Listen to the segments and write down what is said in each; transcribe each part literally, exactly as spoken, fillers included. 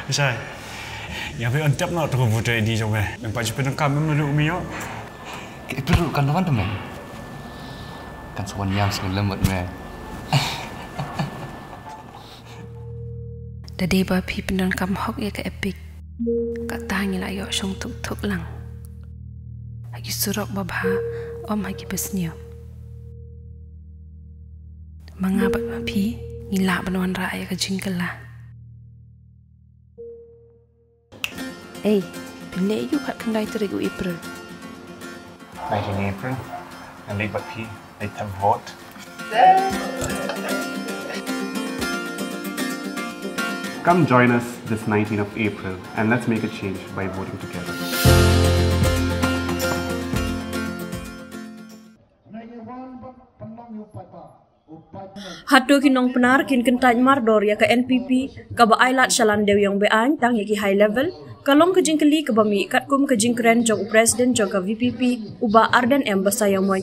Shai. Ïa phi on tap noh to ka voter I D jong me. Nang pat ju pyndonkam em, naduh me ïoh. Ka April kan wan te me. Kan sa wan ïam sngewlem bad me. Da dei ba phi pyndonkam hok ïa ka Epic, kata ngi la ïoh shong thuk thuk lang ha ki surok ba bha, ym ha ki ba sniew. Ma nga bad ma phi ngi lah ban wanrah ïa ka jingkylla. Ei, phin leh aïu khatkhyndai tarik u April? Khatkhyndai April, ngan leit bad phi, leit thep vote. Come join us this nineteenth of April and let's make a change by voting together. Hato ki nongpnar kin kyntait mardor ïa ka N P P kaba ailad shalan dewïong be-aiñ tang ïa ki high level? Ka long ka jingkylli kaba mih katkum ka jingkren jong u President jong ka V P P, u Bah Ardent M Basaiawmoit.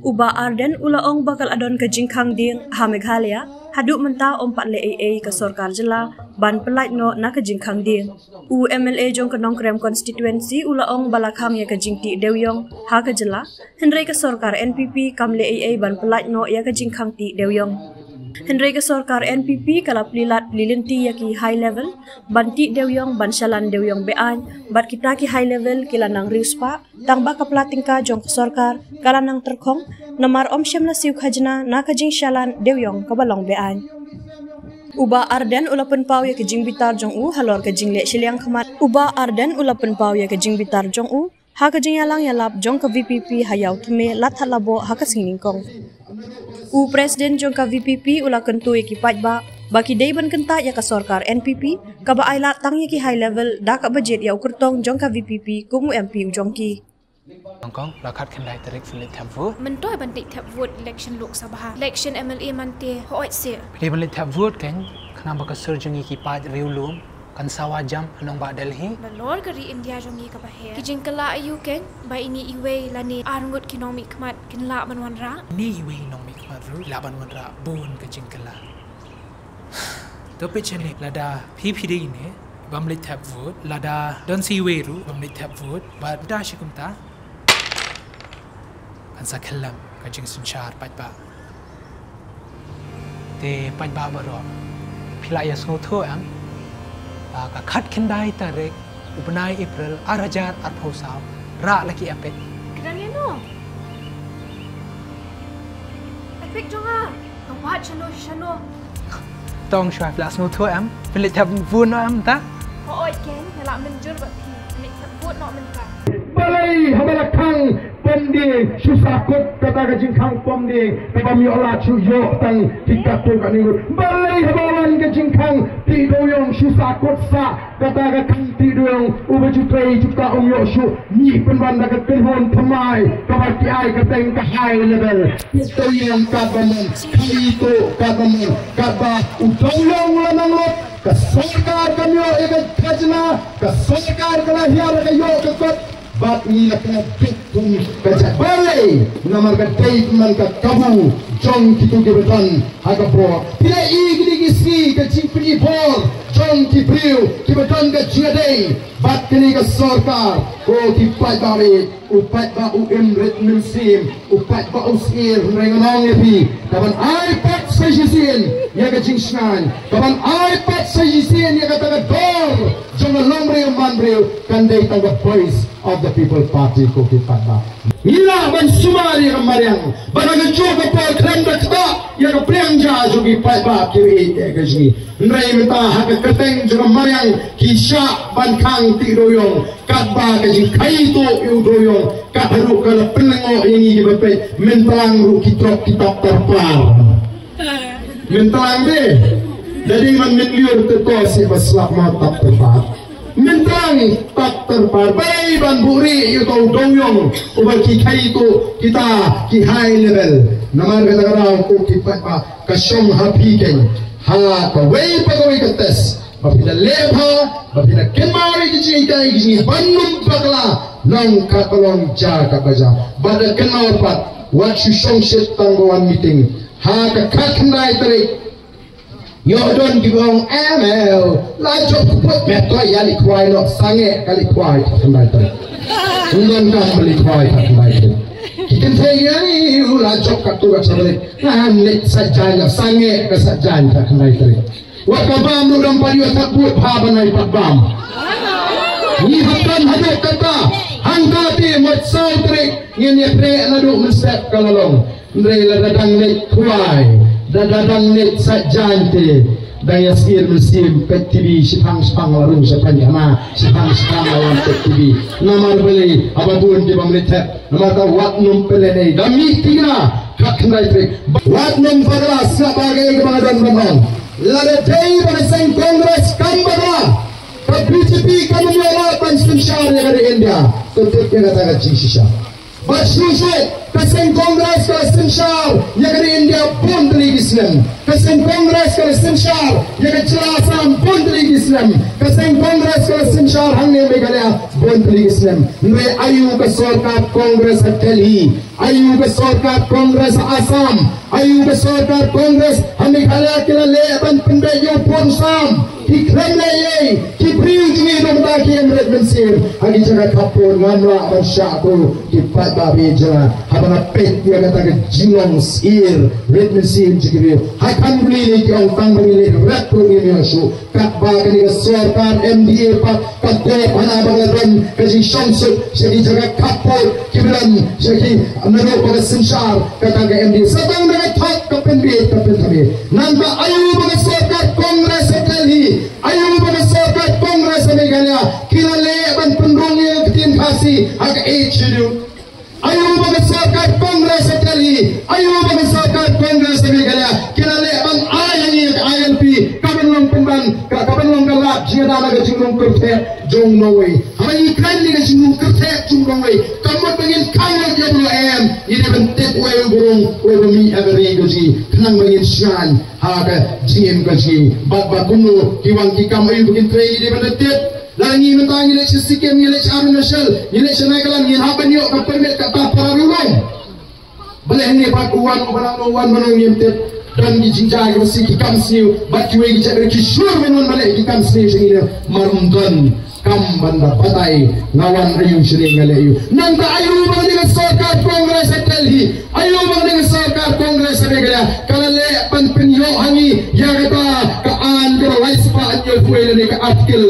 U Bah Ardent u la ong ba ka la don ka jingkhang dieng ha Meghalaya, haduh mynta ym pat leh ei ei ka sorkar jylla ban pyllait noh na ka jingkhang dieng. U M L A jong ka Nongkrem constituency u la ong ba la khang ïa ka jingtih dewïong ha ka jylla, hynrei ka sorkar N P P kam leh ei ei ban pyllait noh ïa ka jingkhang tih dewïong. Hynrei ka sorkar N P P ka la plie lad plie lynti ïa ki high level ban tih dewïong, ban shalan dewïong be-aiñ, bad kita ki high level ki la nang riewspah, tang ba ka pla tyngka jong ka sorkar ka la nang tyrkhong, namar ym shym la siew khajna na ka jingshalan dewïong kaba long be-aiñ. U Bah Ardent u la pynpaw ïa ka jingbitar jong u halor ka jingleh shiliang khmat. U Bah Ardent u la pynpaw ïa ka jingbitar jong u ha ka jingïalang ïalap jong ka V P P ha Ïawthymme, Ladthadlaboh ha ka sngi nyngkong. U President jong ka V P P u la kyntu ïa ki paidbah ba ki dei ban kyntait ïa ka sorkar N P P kaba ailad tang ïa ki high level da kaba jied ïa u kyrtong jong ka V P P kum u M P u jong ki. Hong Kong, la khatkhyndai tarik phin leit thep vote. Mynta ban leit thep vote election Lok Sabha, election M L A man te, hooid se. Phi dei ban leit thep vote kein, khnang ba ka sur jong ngi ki paid riewlum kan sawa jam ha nongbah Delhi. Nalor ka ri India jong ngi kaba her, ki jingkylla aïu kein ba ine iwei lane arngut ki nongmihkhmat kin lah ban wanrah? Ine iwei nongmihkhmat ruh lah ban wanrah bun ka jingkylla. To peit shane, lada phi phi dei ine bym leit thep vote, lada don sa iwei ruh bym leit thep vote, bad da shi kumta kan sa khyllem ka jingsynshar paidbah. Te paidbah baroh, phi la ïa sngewthuh em ba ka khatkhyndai tarik u bnai April ar hajar arphew saw, rah la ki Epic. Kren ïa no? Epic jong nga. Ka wad shano shano. Tong shuwa, phi la sngewthuh em? Phi leit thep vote noh em ta? Hooid kein, nga la mynjur bad phi. Phi leit thep vote noh mynta. Balei haba la khang pom dieng shu sah kut, kata ka jingkhang pom dieng kaba ym ïoh lad shuh, ïoh tang ki katto katne ngut? Balei haba wan ka jingkhang tih dewïong shu sah kut sah, kata ka khang tih dewïong uba ju trei ju ktah ym ïoh shuh, ngi pynban da ka kynhun thymmai kaba ki ai kyrteng ka high level. Tih dewïong katba mon, khang ïing tuh katba mon, katba u dewïong la nang lut, ka sorkar kam ïoh ïa ka khajna, ka sorkar ka la hiar ka ïoh ka kot, bad ngi la kynduh kum ka jaitbynriew, namar ka dei man ka kabu jong kito kiba don ha ka bor. Phi la i kine ki sngi ka jingpyni bor jong ki briew kiba don ka jingïadei bad kane ka sorkar. Ko ki paidbah, u paidbah u im rit mynsiem, u paidbah u syier, hynrei nga ong ïa phi, kaban ai pat sa shisien ïa ka jingshngaiñ, kaban ai pat sa shisien ïa kata ka dor jong ka longbriew manbriew, kan dei tang ka Voice of the People Party, ko ki paidbah. Ngi lah ban sumar ïa ka mariang, ba da ka juh ka por khlem da ktah ïa ka pliang ja jong ki paidbah ki ri ïa ka jong ngi. Hynrei mynta ha ka kyrteng jong ka mariang ki shah ban khang tih dewïong, katba ka jingkhaii tuh ïa u dewïong kat haduh ka la pynlyngngoh ïa ngi kiba peit. Myntlang ruh ki trok ki tap tyrpar. Myntlang de. Dei man mynlur te to sih ba slap ma tap tyrpar. Myntlang tap tyrpar. Balei ban buhrieh ïa uto u dewïong uba ki khaii tuh kita ki high level. Namar kata ka daw, ko ki paidbah, ka shong ha phi kein, ha kawei pa kawei ka test, ba phi da leh bha, ba phi da kynmaw ïa ki jinghikai ki jinghikai ban ym bakla, long katba long ja katba ja. Bad da kynmaw pat, wat shu shongshit tang ba wan meeting. Ha ka khatkhyndai tarik Ïoh don ki ba ong M L, la jop kput, me to ïa leit khwai noh, sangeh ka leit khwai, ta khyndai tarik. Ym don kam leit khwai, ta khyndai tarik. Ki kynthei ïa u la jop katto katne tarik. Ngan leit sait jaiñ, sangeh ka sait jaiñ, ta khyndai tarik. Wat ka bam ruh dang pat ïoh thap vote, pha ban ai pat bam. Ngi hap don haduh kata, hangta te mut saw tarik ngin ïakhreh naduh mynstep ka la long. Hynrei lada dang leit khwai, lada dang leit sait jaiñ te, dang ïa sngewsih mynsiem peit T V, shiphang shiphang la rung shaphang khana, shiphang shiphang la wan peit T V. Namar balei, haba bun ki bym leit thep, namar ka wat nym pynlehnoh, da mih tikna, ka khyndai tarik. Wat nym bakla, sngap ba kaei kaba nga don ban ong. Lada dei ba ka seng Congress kam bakla, ka B J P kam ïoh lad ban synshar ïa ka ri India, to tip ïa kata ka jingshisha. Bad shuh shuh, ka seng Congress ka la synshar ïa ka ri India bun tylli ki snem. Ka seng Congress ka la synshar ïa ka jylla Assam bun tylli ki snem. Ka seng Congress ka la synshar hangne Meghalaya bun tylli ki snem. Hynrei aïu ka sorkar Congress ha Delhi? Aïu ka sorkar Congress ha Assam? Aïu ka sorkar Congress ha Meghalaya ki la leh ban pynbeit ïa u pud u sam? Ki khlem leh ei, ki briew jong ngi dang da ki em rit mynsiem ha ki jaka khappud, ngam lah ban shah ko ki paidbah ba ïeit jong nga. Haba nga peit ïa kata ka jinglong syiar rit mynsiem jong ki briew, ha kham kylli ne ki ong tang ba ngi leh rep ruh ngim ïoh shuh. Katba kane ka sorkar M D A pat ka kop hana ba ka la don ka jingshongsuk sha ki jaka khappud kiba don sha ki, naduh ba ka synshar kata ka M D A. Sa tang da ka thok ka pynbeit ka pynthame. Nangta aïu ba ka sorkar Congress ha Delhi, aïu ba ka sorkar Congress ha Meghalaya ki la leh ban pynrung ïa ka ktien Khasi ha ka Eighth Schedule? Aïu ba ka sorkar Congress ha Delhi, aïu ba ka sorkar Congress ha Meghalaya ki la leh ban ai ha ngi ïa ka I L P, ka ban long pynban, ka, ka ban long ka lad jingïada na ka jingrung kyrtheh jong u nongwei? Haba ngi kren ïa ka jingrung kyrtheh jong u nongwei, ka mut ba ngin khang ïa u nongwei em? Ngi dei ban tip uei uba rung, uba mih ha ka ri ka jong ngi, khnang ba ngin shngaiñ ha ka jingim ka jong ngi. Bad ba kumno ki wan ki kam, aïu ba kin trei, ngi dei ban tip. Lada ngi mynta ngi leit sha Sikkim, ngi leit sha Arunachal, ngi leit sha Nagaland, ngin hap ban ïoh ka permit kata para ruh long. Balei hangne pat u wan, u wan, u wan, u wan, ngim tip. Don ki jingjia kiba sih, ki kam sniew, bad kiwei ki jaitbynriew ki sure ban wan ban leh ki kam sniew sha ngi ne. Mar ym don kam ban da batai, nga wan aïu, shane nga leh aïu. Nangta aïu ba kane ka sorkar Congress ha Delhi, aïu ba kane ka sorkar Congress ha Meghalaya ka la leh ban pynïoh ha ngi ïa kata ka aiñ kaba lai spah hynñiewphew wei lane ka article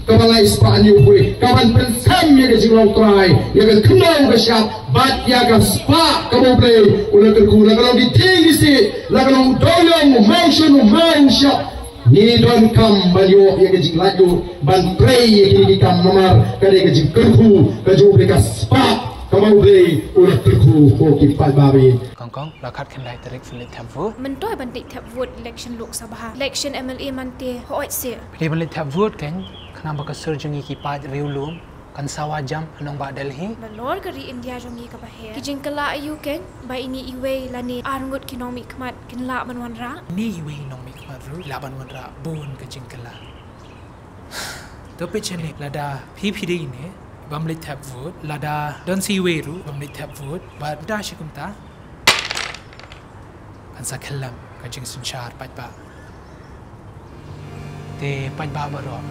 kaba lai spah hynñiewphew, ka ban pynsem ïa ka jinglong trai ïa ka khyndew ka shyiap bad ïa ka spah kaba U Blei u la kyrkhu, la ka long ki tieng ki siej, la ka long u dewïong, u mawshun, u maw, u shyiap. Ngi donkam ban ïoh ïa ka jinglaitluid ban trei ïa kine ki kam namar ka dei ka jingkyrkhu ka jong U Blei, ka spah kaba U Blei u la kyrkhu, ko ki paidbah ba ïeit. Kong kong, la khat khyndai tarik phin leit thep vote. Mynta ban leit thep vote election Lok Sabha, election M L A man te, hooid se. Phi dei ban leit thep vote keiñ, khnang ba ka sur jong ngi ki paid riewlum kan sawa jam ha nongbah Delhi. Nalor ka ri India jong ngi kaba her, ki jingkylla aïu keiñ ba ine iwei lane arngut ki nongmihkhmat kin lah ban wanrah? Ine iwei i nongmihkhmat ruh i lah ban wanrah bun ka jingkylla. To peit shane, lada phi phi dei ine bym leit thep vote, lada don sa iwei ruh bym leit thep vote, bad da shi kumta kan sa khyllem ka jingsynshar paidbah. Te paidbah baroh,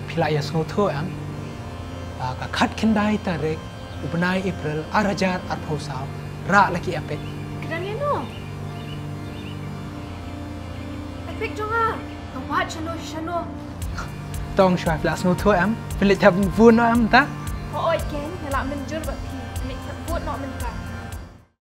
phi la ïa sngewthuh em ba ka khat khyndai tarik u bnai April ar hajar arphew saw, rah la ki epic. Kdang ïa no? Epic jong nga ka wad shano shano. Tong shuwa, phi la sngewthuh em? Phin leit thep vote noh em ta? Hooid keiñ, nga la mynjur bad phi. Phin leit thep vote noh mynta.